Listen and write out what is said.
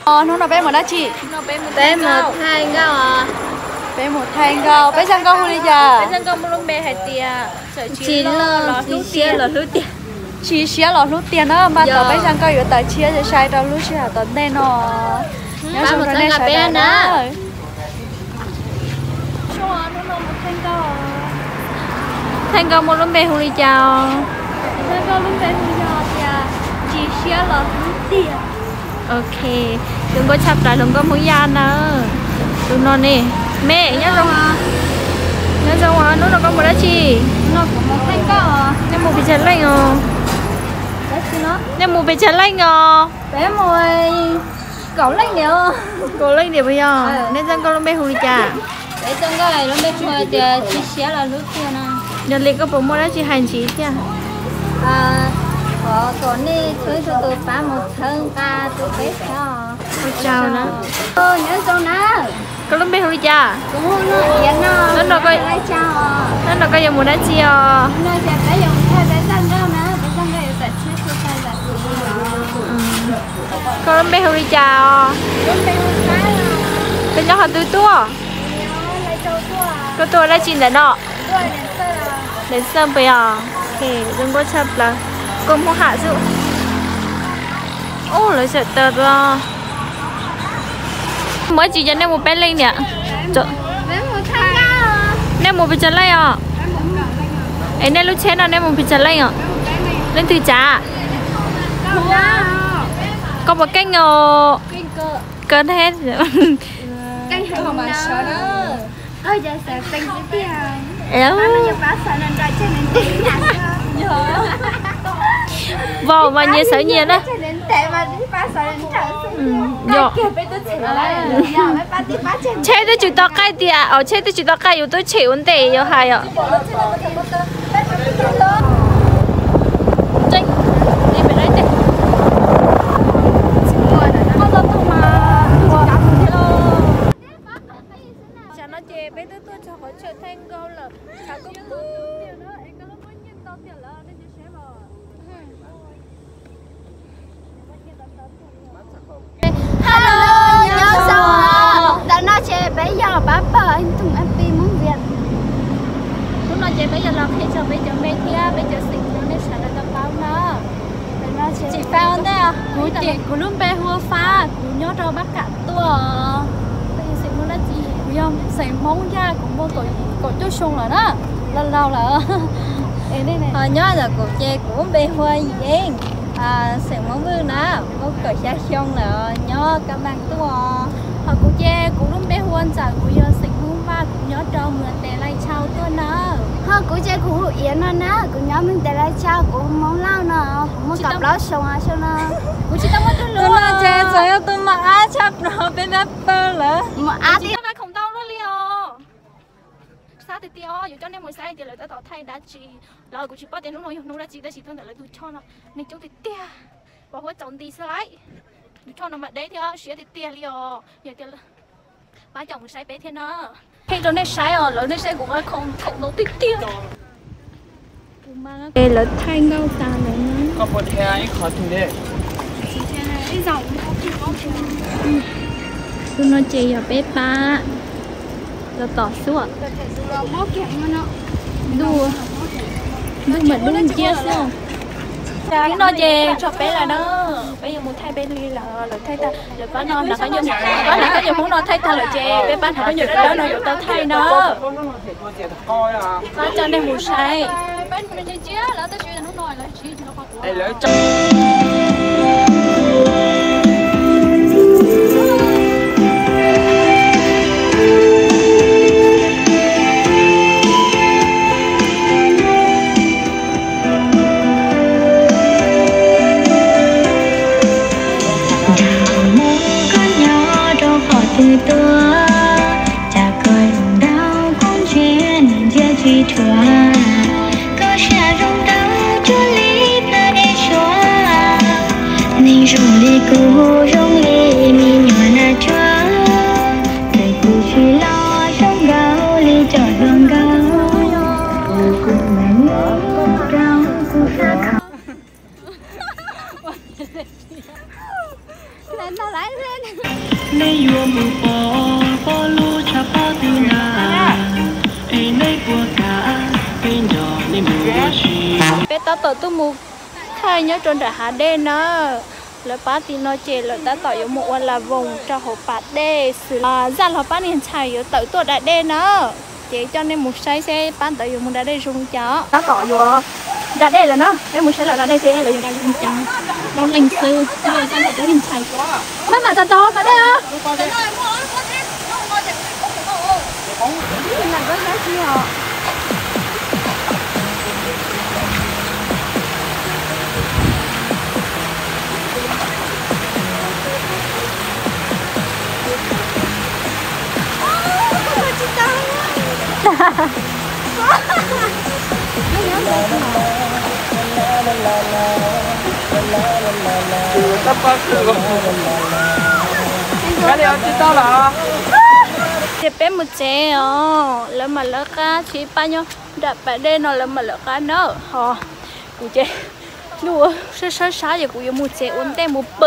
Hnub no peb mus dab tsi? Peb mus thaij nkauj. Peb mus thaij nkauj. Peb zaj nkauj hu li cas? Peb zaj nkauj muaj lub npe hais tias tsis siab los hlub tiag. Tsis siab los hlub tiag na. Mas tau peb zaj nkauj yuav tawm tshiab sai rau lub sij hawm tom ntej no. Nyob zoo rau nej sawv daws na. Thaij nkauj muaj lub npe hu li cas os? Thaij nkauj lub npe hu yog tias tsis siab los hlub tiag. Ok, zoo nkauj tshaj plaws hluas nkauj Hmoob Yaj na. Tus no ne, me nyob zoo, nyob zoo os, hnub no koj mus dab tsi? Nej mus pes tsawg leej os? Nej mus pes tsawg leej os? Kaum leej tiag puas yog? Nej zaj nkauj lub npe hu li cas? Yog li koj puas muaj dab tsi hais ntxiv thiab? Kom nej txhua tus pab mus txhawb nqa tus peb thiab. Ua tsaug na. Nyob zoo na. Koj lub npe hu li cas? Hnub no koj yuav mus dab tsi os? Koj lub npe hu li cas os? Koj nyob qhov twg tuaj? Koj tuaj ua dab tsi ntawm no? Ntawm xaj puas yog? Zoo nkauj tshaj plaws. Koj Hmoob Ham xwb. Ub, lawv sawv daws los. Mus dab tsi ces nej mus peb leej niam? Nej mus pes tsawg leej os? Es nej lub tsheb no nej mus pes tsawg leej os? Leej twg tsav? Koj puas keej os? Koj thiab. Vau mas nyias sawv nyias na. Tsheb twb tsis tau qaij tiag os, tsheb twb tsis tau qaij yus twb tshem ua ntej yuav hais os. Tsam no ces peb twb tuaj txog qhov chaw thaij nkauj lawm, tshav kub kub tiag na, es koj lub muab nyiaj tau tiag lawm nej saib os. Hello, nyob zoo. Ntawm no ces peb yog pab pawg ib tug M P Hmoob Vias. Hnub no ces peb yuav los qhia txog peb cov me thiab peb cov xeem no nej sawv daws tau paub na. Tsis Fab ntej. Kuv ces kuv lub npe hu ua Fab, kuv nyob rau Pab Kam tuaj. Kuv yog xeem Hmoob Yaj, kuv muaj kaum cuaj xyoo lawm na, laus laus lawm. Ho nyob ntawm kuv ces kuv lub npe hu ua Yeeb, xeem Hmoob Vwj na, muaj kaum xya xyoo lawm, nyob Kab Npaas tuaj. Ho kuv ces kuv lub npe hu ua Ntxawm, kuv yog xeem Hmoob Vaj, kuv nyob rau Muas Tes Lais Tshau tuaj na. Ho kuv ces kuv hu Iav no na, kuv nyob Muas Tes Lais Tshau, kuv Hmoob Lauj no, kuv muaj kaum plaub xyoo xwb no. Kuv tsis tau muaj tug lus no ces txawm yog tus mos ab tshaj plaws peb pab pawg lawm. Mos ab tib khoom ntau luaj li os. Xav tiag tiag os, yuav coj nej mus saib tias lawv tab tom thaij dab tsi los kuv tsis paub tias hnub no yog hnub dab tsi, tab sis tuaj ntawm lawv tus choj no neeg coob tiag tiag, pos huab tsaus nti xwb lauj. Tus choj no mas deb thiab siab tiag tiag li os. Yog tias pab coj mus saib peb thiab na. Qhia rau nej saib os, lawv nej saib kuv khoom ntau tiag tiag. Es lawv thaij nkauj tas lawm na. Tus no ces yog peb pab los tom xwb. Ntuj, ntuj mas dub nciab xwb. Hnub no ces tso peb lawm na, peb yuav mus thaij peb li lawm, lawv thaij tag, lawv pab no, pab no cov Hmoob no thaij tag lawm ces peb pab no cov Hmoob no yuav tau thaij na. Pab coj nej mus saib. Nram Hmoob koj nyob rau qhov twg tuaj, cas koj zoo nraug kub ntsia neeg ntsia tsis dhuav. Koj siab zoo nraug cuag li plawv dej suab, neeg zoo li kuv zoo li me nyuam nas tsuag, txawm kuv tsis hlob zoo nkaus li cov hluas nkauj, kuv mas nyob rau kuv sab kho. Nej yuav mus pom pom lub tshav pob twg na, es nej puas kam peb nrog nej mus ua si. Peb tab tom tuaj mus thaij nyob rau nram hav dej na. Lawv pab tim no ces lawv tab tom yuav mus ua la voos rau hauv pas dej xwb. Zaj los pab niag ntxhais yuav tawm tuaj da dej na. Ces coj nej mus saib seb pab ntawd yuav mus da dej zoo li cas. Tab tom yuav da dej lawm na, peb mus saib lawv da dej seb lawv yuav da zoo li cas. Rau leeg xwb, zaj los pab niag ntxhais. Maj mam tau tau pas dej os. Ces peb mus tsev os, lawv mam lawv qab, tsis pab nyob nram pas dej no lawv mam lawv qab na. Ho kuv ces ntuj sab sab sab ces kuv yuav mus tsev ua ntej mus pw.